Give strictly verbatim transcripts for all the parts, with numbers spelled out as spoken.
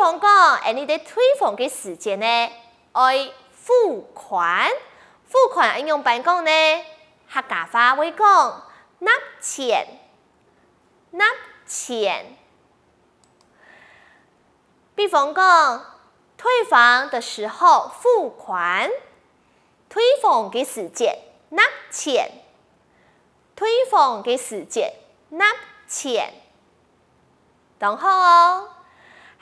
方講，𠊎俚在退房个時節呢，愛付款。付款愛仰般講呢？客家話會講納錢，納錢。比方講，退房的時候付款，退房个時節納錢，退房个時節納錢。 當好哦！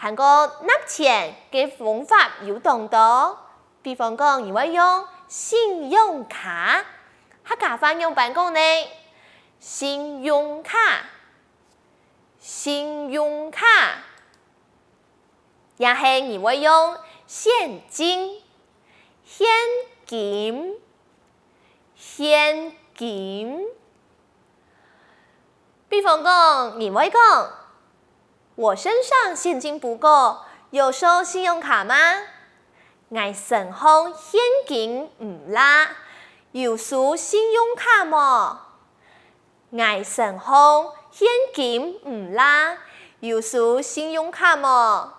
還過納錢个方法有當多，比方講，你會用信用卡，客家話仰般講呢？信用卡，信用卡，也係你會用現金，現金，現金。 比方講，你會講：「我身上現金不夠，有收信用卡嗎？」𠊎身項現金毋罅，有收信用卡無？𠊎身項現金毋罅，有收信用卡無？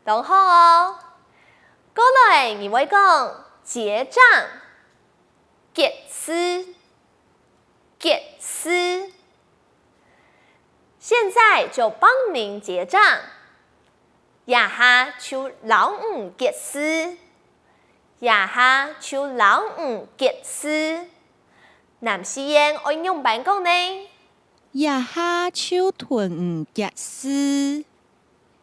當好哦！過來，你會講：「結帳，結數， 結數。」現在就幫您結帳，這下就摎你結數，這下就摎你結數。南四縣愛仰般講呢？這下就同你結數。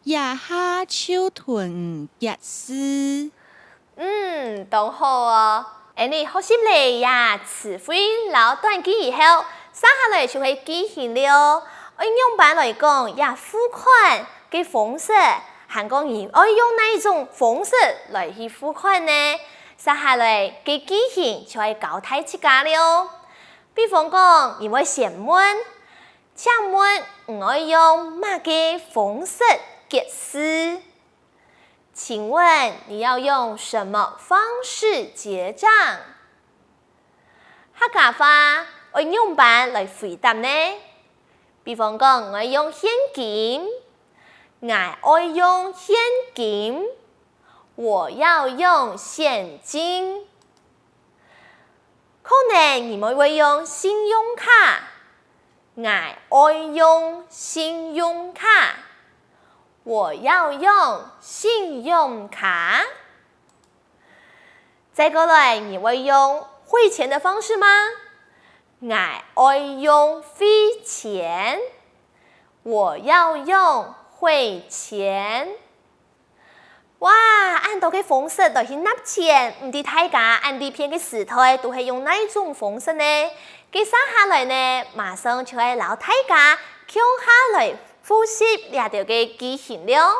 這下就同你結數。嗯，當好哦！𠊎俚學習了這詞彙摎短句以後，續下來就係句型了哦。愛仰般來講這付款个方式，還過你愛用哪種方式來去付款呢？續下來个句型就愛教大自家了哦。比方講，你會先問： 請問你愛用麼个方式結數？請問你要用什麼方式結帳？客家話愛仰般來回答呢？比方講，你愛用現金，𠊎愛用現金，我要用現金。可能你乜會用信用卡， 𠊎愛用信用卡，我要用信用卡。再過來，你會用匯錢的方式嗎？𠊎愛用匯錢，我要用匯錢。 哇，恁多个方式來去納錢，毋知大家恁利便个時代都係用哪種方式呢？該續下來呢，馬上就愛摎大家共下來複習這兜个句型了。